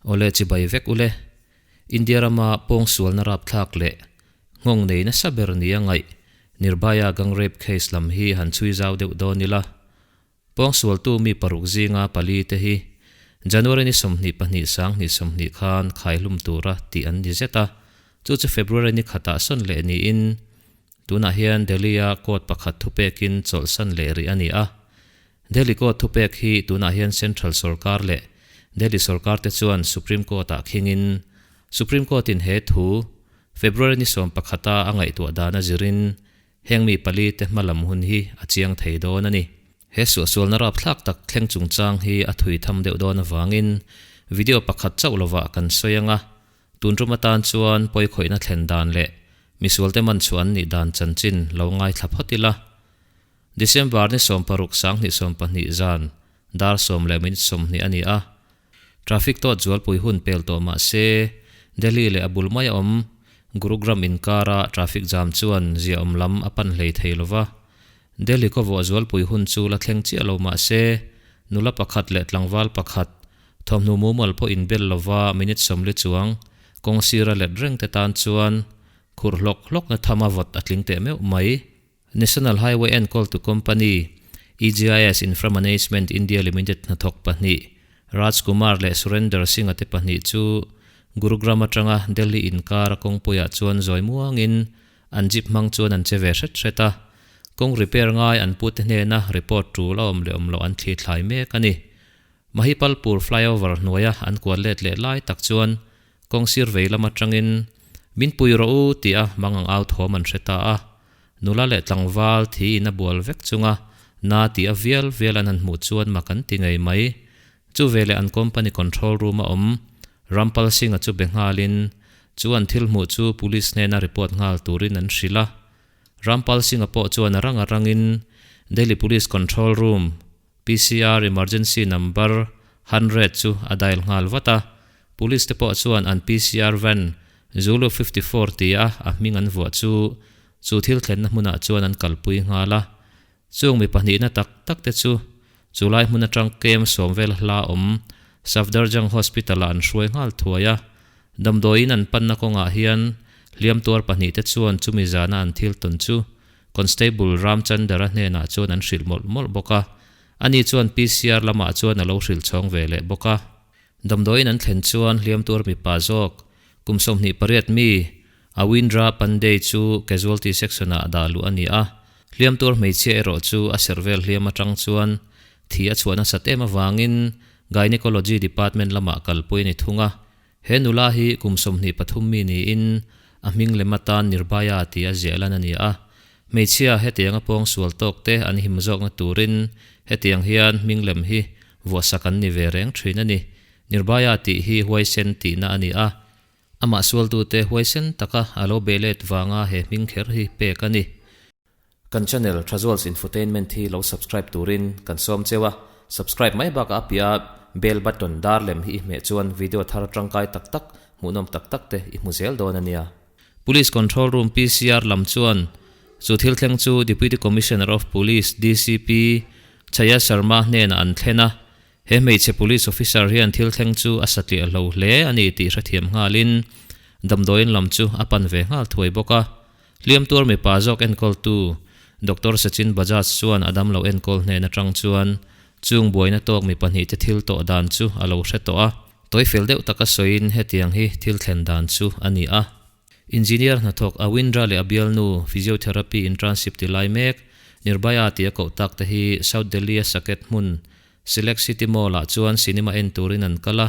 Awle chibai vek ule. India rama pawngsualna rapthlak leh nghawng nei nasa ber nia ngaih Nirbhaya gang rape case lam hi han chhui zau deuh dawn ila. Pawngsualtu mi paruk zinga pali te hi January ni 22 2020 khan khaihlum tura tih an ni zet a, chu chu February ni khatah sawn leh niin tunah hian Delhi-a court pakhat thupekin chawlhsan leh rih a ni a. Delhi court thupek hi tunah hian Central sorkar leh Delhi sorkar te chuan Supreme Court-ah khingin Supreme Court-in he thu February ni 11-a a ngaihtuah dan a zirin Heng mi pali te hmalam hun hi a chiang thei dawn a ni. He suahsualna rapthlak tak thleng chungchang hi a thui tham deuh dawn avangin video pakhat chauh lovah kan sawi ang a, tun tum atan chuan pawikhawihna thlen dan leh misualte man chhuah an nih dan chanchin lo ngaithla phawt ila. December ni 60 2020 zan dar 10 leh minute 20 a ni a, Traffic tawt zualpui hun pel tawh mah se, Delhi leh a bul mai a awm Gurugram inkara traffic jam chuan ziaawm lam a pan hlei thei lo va. Delhi khawvawh zualpui hun chu la thleng chiah lo mah se, nula pakhat leh tlangval pakhat, thawmhnaw mumal pawh inbel lova minute 40 chuang kawng sira let reng te tan chuan khurh hlawk hlawkna thama vawt a tling teh meuh mai. National Highway enkawltu company, EGIS Infra Management India Limited hnathawk pahnih, Raj Kumar leh Surender Singh-a te pahnih chu Gurugram atanga Delhi inkar a kawngpuiah chuan zawi muangin an jeep hmang chuan an che ve hret hret a. Kawng repair ngai an pute hnena report tul a awm leh awm loh an thli thlai mek a ni. Mahipalpur flyover hnuaia an kual let leh lai tak chuan kawng sir vei lam atangin, Min pui rawh u, tia mangang au thawm an hre ta a. Nula leh tlangval thi in a bual vek chunga na ti a vial vial an han hmuh chuan mak an ti ngei mai. Chu veleh an company control room a awm Rampal Singh-a chu be nghalin chu an thil hmuh chu police hnena report nghal turin an hrilh a. Rampal Singh-a pawh chuan a rang a rangin Delhi Police Control Room, PCR emergency number 100 chu a dial nghal vat a, police te pawh chuan an PCR van Zulu 54 tia a hming an vuah chu chu thil thlenna hmunah chuan an kalpui nghal a. Chung mi pahnihna tak tak te chu chulai hmun atang kem sawm vel hla awm Safdarjung Hospital ah an hruai nghal thuai a. Damdawiin an panna kawngah hian hliam tuar pahnih te chuan chumi zana an thil tawn chu Constable Ramchandra hnenah chuan an hrilh mawlh mawlh bawk a, ani chuan PCR lamah chuan a lo hrilh chhawng ve leh bawk a. Damdawiin an thlen chuan hliam tur mipa zawk, kum 28 mi, Awindra Pandey chu casualty section-ah dah luh a ni a, hliam tur hmeichhia erawh chu a serh vel hliam atang chuan thi a chhuah nasat em avangin Gynecology department lamah kalpui a ni thung a. He nula hi kum 23 mi niin a hming lem atan Nirbhaya tih a ziah lan a ni a. Hmeichhia hetianga pawng sual tawk te an him zawkna turin hetiang hian hming lem hi vuahsak an ni ve reng thin a ni. Nirbhaya tih hi huaisen tihna a ni a. Amah sualtute huaisen taka a lo beh let vanga he hming kher hi pek a ni. Kan channel Thazuals Infotainment hi lo subscribe turin kan sawm cheu a, subscribe mai bakah a piah a bell button dar lem hi i hmeh chuan video thar tangkai tak tak, hmuhnawm tak tak te i hmu zel dawn a nia. Police Control Room PCR lam chuan chu thil thleng chu Deputy Commissioner of Police, DCP, Chhaya Sharma hnenah an thlen a, he hmeichhe police officer hian thil thleng chu a satliah hlo hle a ni tih hrethiam nghalin damdawiin lam chu a pan ve nghal thuai bawk a. Hliam tuar mipa zawk enkawltu Doctor Sachin Bajaj chuan a damlo enkawl hnen atang chuan chung buaina tawk mi pahnih te thil tawh dan chu a lo hre tawh a. Tawifel deuh taka sawiin hetiang hi thil thlen dan chu a ni a. Engineer hnathawk Awindra leh a bialnu physiotherapy internship ti lai mek Nirbhaya tih a koh tak te hi South Delhi a Saket hmun Select City Mall ah chuan cinema en turin an kal a.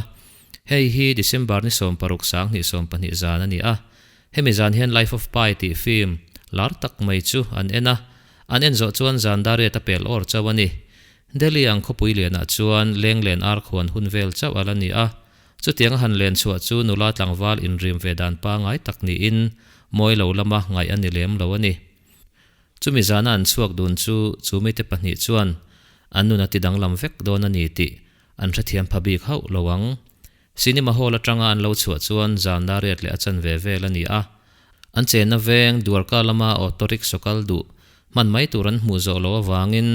Hei hi December ni 60 2020 zan a ni a. Hemi zan hian Life of Pi tih film lar tak mai chu an en a, an en zawh chuan zan dariat a pel awr chauh a ni. Delhi ang khawpui lianah chuan leng len ar khuan hun vel chauh a la ni a, chutiang a han len chhuah chu nula tlangval inrim ve dan pangai tak niin mawi lo lama ngaih a ni lem lo a ni. Chumi zana an chhuak dun chu chu mite pahnih chuan an nun a ti danglam vek dawn a ni tih an hrethiam pha bik hauh lo ang. Cinema hall atanga an lo chhuah chuan zan dariat leh a chanve vel a ni a. An chenna veng Dwarka lama auto rickshaw kal duh hman mai tur an hmuh zawh loh avangin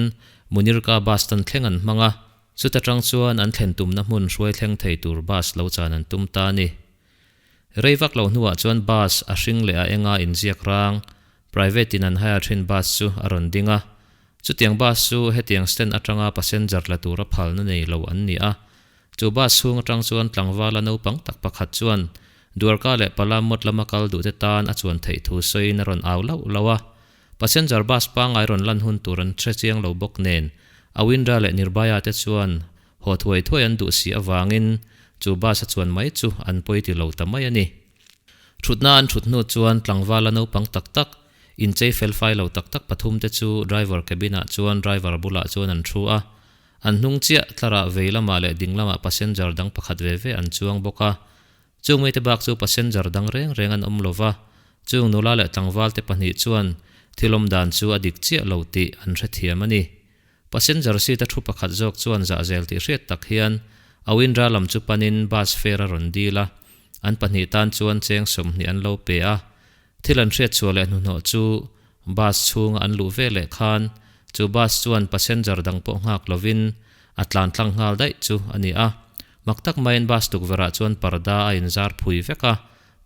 Munirka bus stand thleng an hmang a. Chuta tang chuan an thlen tumna hmun hruai thleng thei tur bus lo chan an tum ta a ni. Rei vak lo hnuah chuan bus a hring leh a enga inziak rang, private in an hire thin bus chu a rawn ding a. Chutiang bus chu hetiang stand atanga passenger la tura phalna nei lo an ni a. Chu bus chhung atang chuan tlangvala naupang tak pakhat chuan Dwarka leh Palamot lama kal duhte tan a chuan theih thu sawiin a rawn au lauh lauh a. Passenger bus pangngai rawn lan hun tur an hre chiang lo bawk nen, Awindra leh Nirbhaya te chuan haw thuai thuai an duh si avangin chu bus a chuan mai chu an pawi ti lo ta mai a ni. Thutna an thut hnu chuan tlangvala naupang tak tak, inchei felfai lo tak tak pathum te chu driver cabin ah chuan driver bulah chuan an thu a. An hnung chiah tlarah vei lamah leh ding lamah passenger dang pakhat ve ve an chuang bawk a. Chung mite bak chu passenger dang reng reng an awm lo va, chung nula leh tlangval te pahnih chuan thil awm dan chu a dik chiah lo tih an hrethiam a ni. Passenger seat a thu pakhat zawk chuan zahzel tih hriat tak hian Awindra lam chu panin bus fare a rawn dil a, an pahnih tan chuan cheng 20 an lo pe a. Thil an hriat chhuah leh hnuhnawh chu bus chhunga an luh ve leh khan chu bus chuan passenger dang pawh nghak lovin a tlan tlang nghal daih chu a ni a. Mak tak maiin bus tukverhah chuan parda a inzar phui vek a,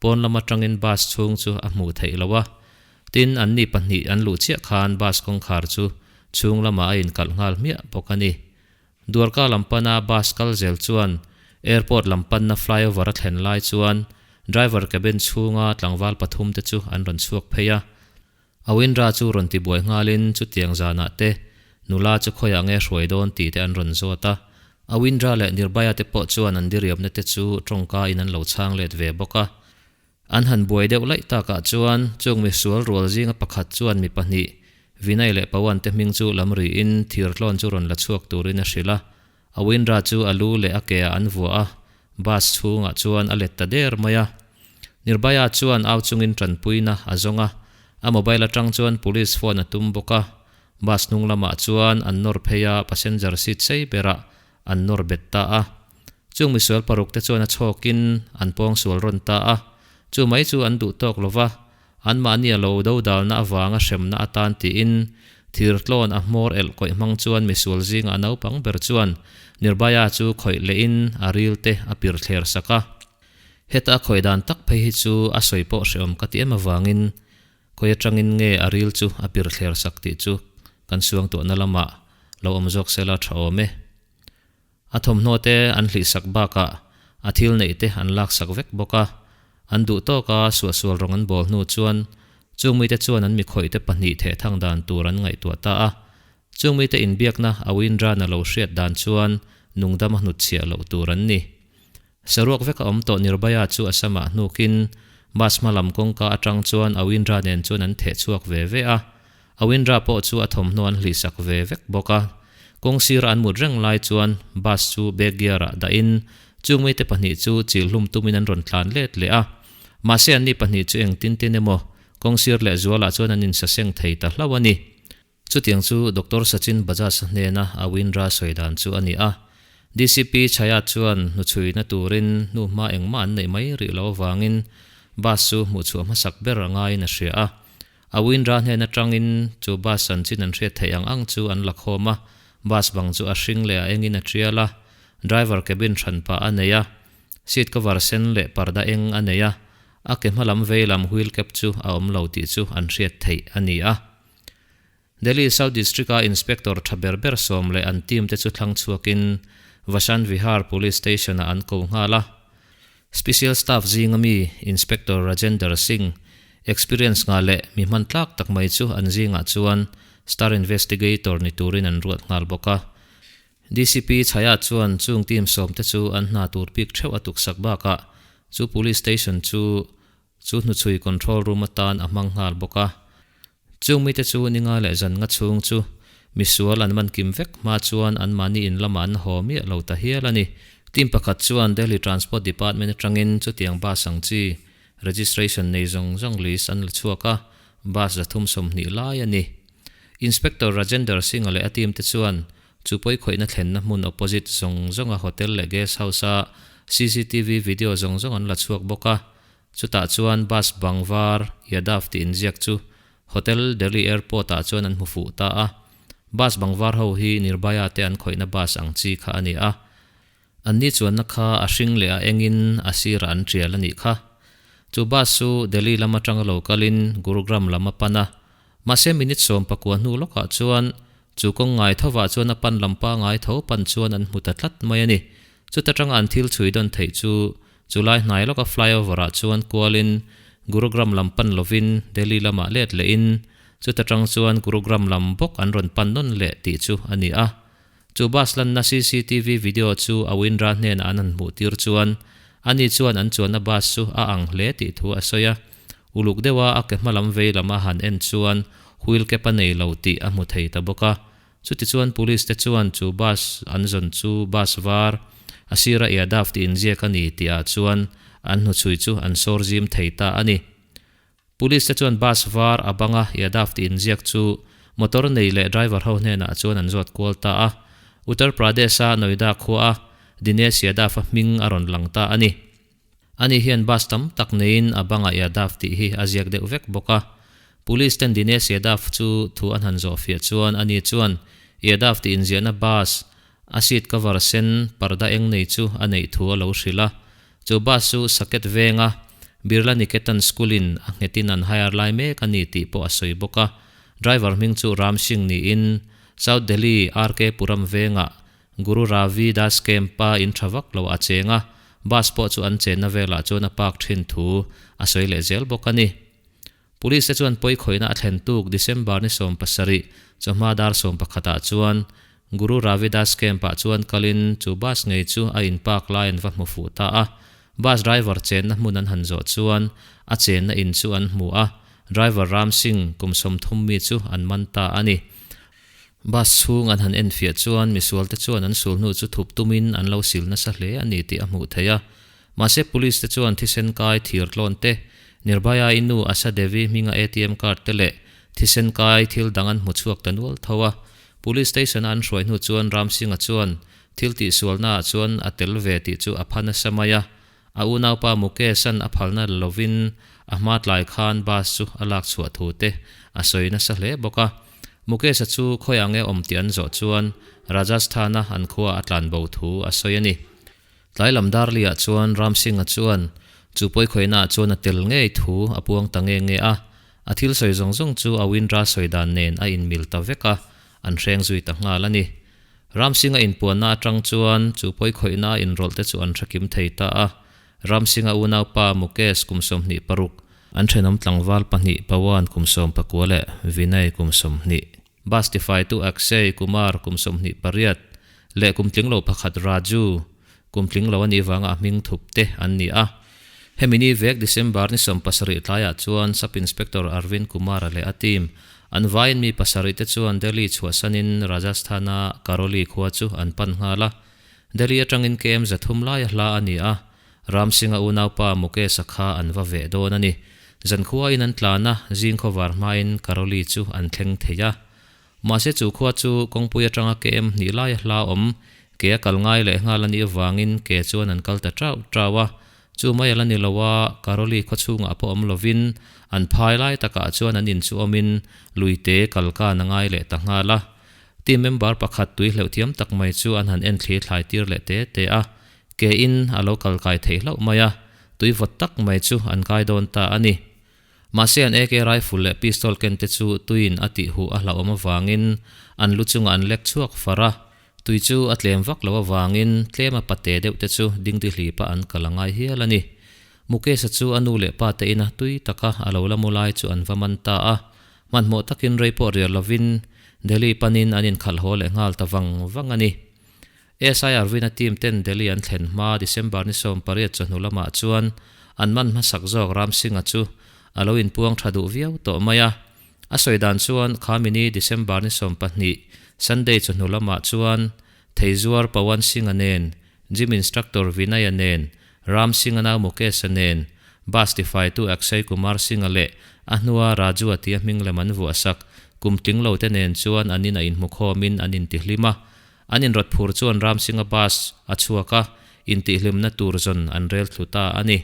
pawn lam atangin bus chhung chu a hmuh theih lo a. Tin, anni pahnih an luh chiah khan bus kawngkhar chu chhung lamah a inkalh nghal hmiah bawk a ni. Dwarka lam pana bus kal zel chuan airport lam panna flyover a thlen lai chuan driver cabin chhunga tlangval pathum te chu an rawn chhuak phei a. Awindra chu rawn ti buai nghalin chutiang zanah te nula chu khawiah nge hruai dawn tih te an rawn zawt a. Awindra leh Nirbhaya te pawh chuan an diriamna te chu tawngka in an lo chhang let ve bawk a. An han buai deuh laih takah chuan chung misual rual zinga pakhat chuan mi pahnih, Vinay leh Pawan te hming chu lam riin thirtlawn chu rawn la chhuak turin a hrilh a. Awindra chu a lu leh a ke ah an vuah a, bus chhungah chuan a let ta der mai a. Nirbhaya chuan au chungin tanpuina a zawng a, a mobile atang chuan police phone a tum bawk a. Bus hnung lamah chuan an nawr phei a, passenger seat sei berah an nawr bet ta a. Chung misual paruk te chuan a chhawkin an pawngsual rawn ta a, chu mai chu an duh tawk lo va, anmahni a lo dodalna avanga hremna atan tiin thirtlawn a hmawr elh kawih hmang chuan misual zinga a naupang ber chuan Nirbhaya chu khawih lehin a ril te a pir thler sak a. Heta a khawih dan tak phei hi chu a sawi pawh hrehawm ka ti em avangin khawi atangin nge a ril chu a pir thler sak tih chu kan suangtuahna lamah lo awm zawk sela tha awm e. A thawmhnaw te an hlihsak bakah a thil neih te an laksak vek bawk a, an duh tawka suahsual rawng an bawl hnu chuan chung mite chuan an mikhawih te pahnih theh thang dan tur an ngaihtuah ta a. Chung mite inbiakna a Windran a lo hriat dan chuan nungdam a hnutchhiah loh tur an ni. Saruak vek a awm tawh Nirbhaya chu a samah hnukin bus hma lam kawngka atang chuan Awindra nen chuan an theh chhuak ve ve a. Awindra pawh chu a thawmhnaw an hlihsak ve vek bawk a. Kawng sira an mut reng lai chuan bus chu back gear ah dahin chung mite pahnih chu chil hlum tumin an rawn tlan let leh a. Mahse anni pahnih chu engtin tin emaw kawng sir leh zualah chuan an insaseng thei ta hlauh a ni. Chutiang chu Doctor Sachin Bajaj hnena Awindra sawi dan chu a ni a. DCP Chhaya chuan hnuchhuina turin hnuhma engmah an neih mai rih lo avangin bus chu hmuhchhuah hmasak ber a ngaiin a hria a. Awindra hnen atangin chu bus chanchin an hriat theih ang ang chu an la khawm a, bus bang chu a hring leh a engin a tial a, driver cabin hranpa a nei a, seat cover sen leh parda eng a nei a, a ke hmalam veilam wheel cap chu a awm lo tih chu an hriat theih a ni a. Delhi South District-a Inspector tha ber ber sawm leh an team te chu thlang chhuakin Vasant Vihar Police Station-ah an ko nghal a. Special Staff zinga mi Inspector Rajender Singh experience ngah leh mi hman tlak tak mai chu an zingah chuan Star Investigator ni turin an ruat nghal bawk a. DCP Chhaya chuan chung team sawm te chu an hna tur bik theuh a tuksak bakah chu Police Station chu Chu hnuchhui control room atan a hmang nghal bawk a. Chung mite chu ninga leh zan nga chhung chu misual an man kim vek hma chuan anmahni in lamah an haw miah lo ta hial a ni. Team pakhat chuan Delhi Transport Department atangin chutiang bus ang chi registration nei zawng zawng list an la chhuak a, bus 320 lai a ni. Inspector Rajender Singh-a leh a team te chuan chu pawikhawihna thlenna hmun opposite zawng zawnga hotel leh guest house-a cctv video zawng zawng an la chhuak bawk a. Chutah chuan bus bang var Yadav tih inziak chu Hotel Delhi Airport ah chuan an hmu fuh ta a. Bus bang var ho hi Nirbhaya te an khawihna bus ang chi kha a ni a. An ni chuanna kha a hring leh a engin a sirah an tial a nih kha. Chu bus chu Delhi lam atanga lo kalin Gurugram lam a pan a. Mahse minute 19 hnu lawkah chuan chu kawng ngai thovah chuan a pan lam pangai tho pan chuan an hmu ta tlat mai a ni. Chuta tanga an thil chhui dawn theih chu chulai hnai lawka flyover ah chuan kualin Gurugram lam pan lovin Delhi lamah let lehin chuta tang chuan Gurugram lam bawk an rawn pan nawn leh tih chu a ni a. Chu bus lanna cctv video chu a Windra hnenah an han hmuh tir chuan ani chuan an chuanna bus chu a ang hle tih thu a sawi a. Uluk deuha a ke hma lam vei lama han en chuan wheel cap a nei lo tih a hmu thei ta bawk a. Chutichuan police te chuan chu bus an zawn chu bus var a sira Yadav tih inziak a ni tih ah chuan an hnuchhui chu an sawr zim thei ta a ni. Police te chuan bus var a banga Yadav tih inziak chu motor nei leh driver ho hnenah chuan an zawt kual ta a. Uttar Pradesh a Noida khua a Dinesh Yadav a hming a rawn lang ta a ni. Ani hian bus tam tak neiin a banga Yadav tih hi a ziak deuh vek bawk a. Police ten Dinesh Yadav chu thu an han zawh fiah chuan ani chuan Yadav tih inziahna bus a seat cover sen parda eng nei chu a neih thu a lo hrilh a. Chu bus chu Saket venga Birla Niketan School in a nghetin an hire lai mek a ni tih pawh a sawi bawk a. Driver hming chu Ram Singh niin South Delhi RK Puram vengah Guru Ravi Das Camp-a in tha vak lo a cheng a, bus pawh chu an chenna velah chuan a park thin thu a sawi leh zel bawk a ni. Police te chuan pawi khawihna a thlen tuk December ni 70 chawhma dar 11 ah chuan Guru Ravi Das Camp-ah chuan kalin chu bus ngei chu a in park lai an va hmu fuh ta a. Bus driver chenna hmun an han zawh chuan a chenna in chu an hmu a, driver Ram Singh kum 30 mi chu an man ta a ni. Bus chhung an han enfiah chuan misualte chuan an sul hnu chu thup tumin an lo sil nasa hle a ni tih a hmuh theih a. Mahse police te chuan thisen kai thir tlawn te, Nirbhaya i nu Asha Devi hminga ATM card te leh thisen kai thil dang an hmu chhuak ta nual tho a. Police station a an hruai hnu chuan Ram Singh-a chuan thil tihsualna ah chuan a tel ve tih chu a pha nasa mai a. A unaupa Mukesh-a'n a phalna la lovin a hma tlai khan bus chu a lak chhuah thu te a sawi nasa hle bawk a. Mukesh-a chu khawi ang e awm tih an zawh chuan Rajasthan-a an khua a tlan bo thu a sawi a ni. Tlai lam Darli-ah chuan Ram Singh-a chuan chu pawikhawihnaah chuan a tel ngei thu a puang ta nge nge a. A thil sawi zawng zawng chu a Windra sawi dan nen a inmil ta vek a, an hreng zui ta nghal a ni. Ram Singh-a inpuanna atang chuan chu pawikhawihna a inrawlh te chu an hrekim thei ta a. Ram Singh-a unaupa Mukesh kum 26, an thenawm tlangval pahnih Pawan kum 19 leh Vinay kum 20. Bus tifaitu Akshay Kumar kum 28 leh kum tling lo pakhat Raju kum tling lo a nih vanga a hming thup te an ni a. Hemi ni vek December ni 70 tlaiah chuan Sub Inspector Arvind Kumar-a leh a team an vaiin mi pasarih te chuan Delhi chhuahsanin Rajasthan-a Karoli khua chu an pan nghal a. Delhi atangin KM 300 laia hla a ni a, Ram Singh-a unaupa Mukesh-a kha an va veh dawn a ni. Zankhuain an tlan a, zing khawvar hmain Karoli chu an thleng thei a. Mahse chu khua chu kawngpui atanga KM hnih laia hla awm, ke a kal ngai leh nghal a nih avangin ke chuan an kal ta tau tau a. Chu mai a la ni lo a, Karoli khaw chhungah pawh awm lovin an phai lai takah chuan an in chu awmin luite kal kan a ngai leh ta nghal a. Team member pakhat tui hleuh thiam tak mai chu an han en thli thlai tir leh te te a. Ke in a lo kal kai theih hlauh mai a, tui vawt tak mai chu an kai dawn ta a ni. Mahse an AK rifle leh pistol ken te chu tuiin a tih huh a hlauhawm avangin an lu chungah an lek chhuak far a, tui chu a tlem vak lo avangin tlem a pate deuh te chu dingdi hlipa an kal a ngai hial a ni. Mukesh-a chu a nu leh pa te ina tui taka a lo la mu lai chu an va man ta a, hmanhmawh takin rei pawh rial lovin Delhi panin an inkhalh haw leh nghal ta vang vang a ni. SI Arvin-a team ten Delhi an thlen hma December ni 18 chawhnu lamah chuan an man hmasak zawk Ram Singh-a chu a lo inpuang tha duh viau tawh mai a. A sawi dan chuan khami ni December ni 12 Sunday chawhnu lamah chuan Theizuar Pawan Singh-a nen, Gym Instructor Vinay-a nen, Ram Singh-a nau Mukesh-a nen, Bus tifaitu Akshay Kumar Singh-a leh a hnua Raju-a tia hming lem an vuahsak kum tling lo te nen chuan an in a inhmukhawmin an intihlim a. An inrawt phur chuan Ram Singh-a bus a chhuak a, intihhlimna tur zawn an rel thlu ta a ni.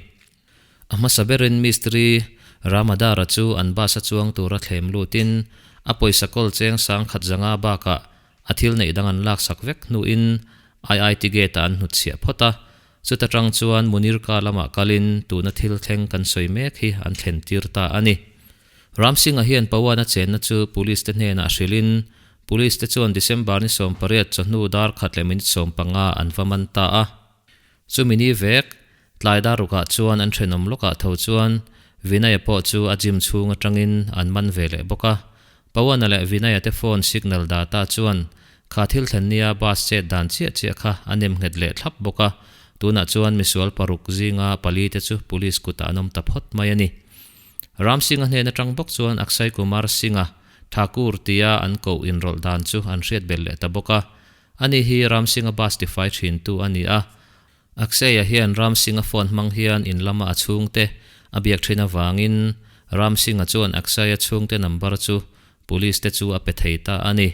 A hmasa berin mistiri Ramadara chu an bus a chuang tura thlem lutin A pawisa kawl cheng 1500 bakah a thil neih dang an laksak vek hnuin IIT gate-ah an hnutchhiah phawt a. Chuta tang chuan Munirka lamah kalin tuna thil thleng kan sawi mek hi an thlen tir ta a ni. Ram Singh-a hian Pawan-a chenna chu Police te hnenah hrilhin Police te chuan December ni 18 chawhnu dar khat leh minute 15 an va man ta a. Chumi ni vek, tlai dar rukah chuan an thenawm lawkah tho chuan Vinaya pawh chu a gym chhung atangin an man ve leh bawk a. Pawana leh Vinaya te phone signal data chuan kha thil thlen nia bus chet dan chiah chiah kha a nem nghet leh thlap bawk a, tunah chuan misual paruk zinga pali te chu police kutah an awm ta phawt mai a ni. Ram Singh-a hnen atang bawk chuan Akshay Kumar Singh-a Thakur tia an koh inrawlh dan chu an hriat belh leh ta bawk a. Ani hi Ram Singh-a bus tifai thintu a ni a. Akshay-a hian Ram Singh-a phone hmang hian in lama a chhungte a biak thin avangin Ram Singh-a chuan Akshay-a chhungte number chu Police te chu a pe thei ta a ni.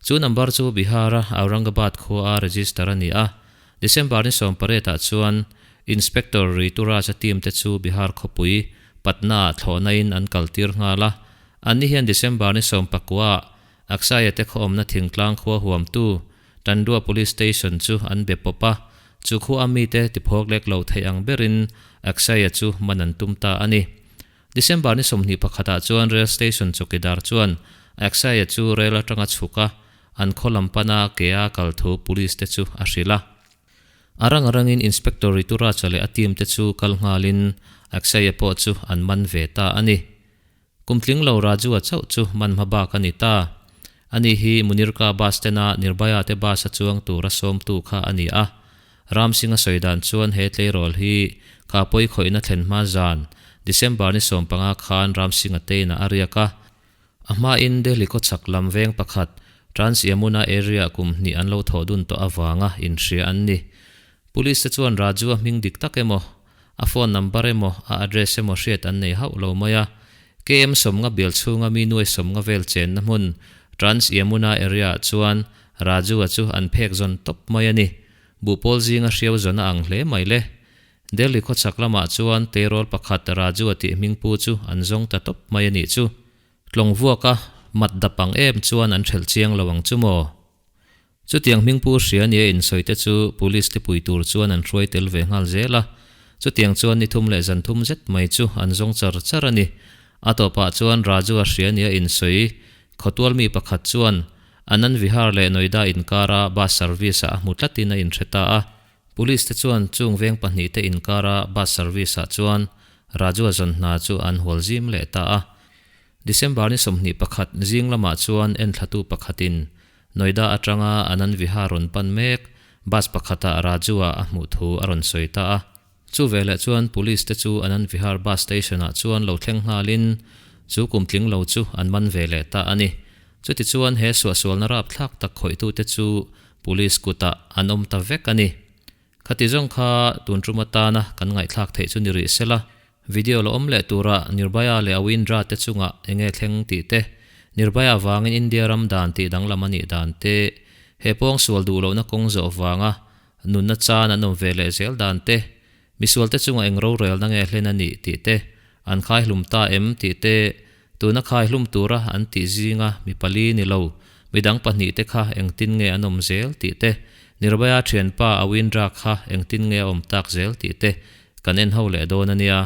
Chu number chu Bihar-a Aurangabad khua a register a ni a. December ni 18 ah chuan Inspector Ritu Raj-a team te chu Bihar khawpui Patna-ah thlawhna in an kaltir nghal a. Anni hian December ni 19 ah Aksaya te khawawmna thingtlang khua huamtu Tandua Police Station chu an be pawp a, chu khua a mite tiphawk lek lo theih ang berin Aksaya chu man an tum ta a ni. December ni 21 ah chuan Rail Station chawkidar chuan Aksaya chu rail atanga chhuk a, an khaw lam pana ke a kal thu Police te chu a hrilh a. A rang rangin Inspector Rituraja leh a team te chu kal nghalin Aksaya pawh chu an man ve ta a ni. Kum tling lo Raju-a chauh chu man hma bak a ni ta. Ani hi Munirka bus stand-a Nirbhaya te bus a chuang tura sawmtu kha a ni a. Ram Singh-a sawi dan chuan he tleirawl hi kha pawi khawihna thlen hma zan, December ni 15 khan Ram Singh-a teinah a riak a. A hmain Delhi khawchhak lam veng pakhat, Trans Yamuna area kum hnih an lo thawh dun tawh avanga inhria an ni. Police te chuan Raju-a hming dik tak emaw, A phone number emaw, a address emaw hriat an nei hauh lo mai a. KM 50 bial chhunga mi nuai 50 vel chenna hmun, Trans Yamuna area ah chuan Raju-a chu an phek zawn tawp mai a ni. Buhpawl zinga hriau zawn a ang hle mai le. Delhi khawchhak lamah chuan tleirawl pakhat Raju-a tih hming pu chu an zawng ta tawp mai a nih chu. Tlawng vuaka mat dap ang em chuan an hrelh chiang lo ang chu maw? Chutiang hmingpu hria nia insawi te chu Police te pui tur chuan an hruai tel ve nghal zel a. Chutiang chuan ni thum leh zan thum zet mai chu an zawng char char a ni. A tawpah chuan Raju-a hria nia insawi khawtual mi pakhat chuan Anand Vihar leh Noida inkara bus service-ah a hmu tlatin a inhre ta a. Police te chuan chung veng pahnih te inkara bus service-ah chuan Raju-a zawn hna chu an hual zim leh ta a. December ni 21 zing lamah chuan enthlatu pakhatin Noida atanga Anand Vihar rawn pan mek bus pakhatah Raju-a a hmuh thu a rawn sawi ta a. Chu veleh chuan Police te chu Anand Vihar bus station-ah chuan lo thleng nghalin chu kum tling lo chu an man ve leh ta a ni. Chutichuan he suahsualna rapthlak tak khawihtute chu Police kutah an awm ta vek a ni. Khati zawng kha tun tum atana kan ngaihthlak theih chu ni rih sela, video la awm leh tura Nirbhaya leh Awindra te chungah enge thleng tih te, Nirbhaya vangin India ram dan tih danglam a nih dan te, he pawng sual duh lohna kawng zawh vanga nunna chan an awm ve leh zel dan te, misual te chungah eng rorelna nge hlen a nih tih te, an khaihlum ta em tih te, tuna khaihlum tura an tih zinga mi pali ni lo, midang pahnih te kha engtin nge an awm zel tih te, Nirbhaya thianpa Awindra kha engtin nge a awm tak zel tih te kan en ho leh dawn a nia.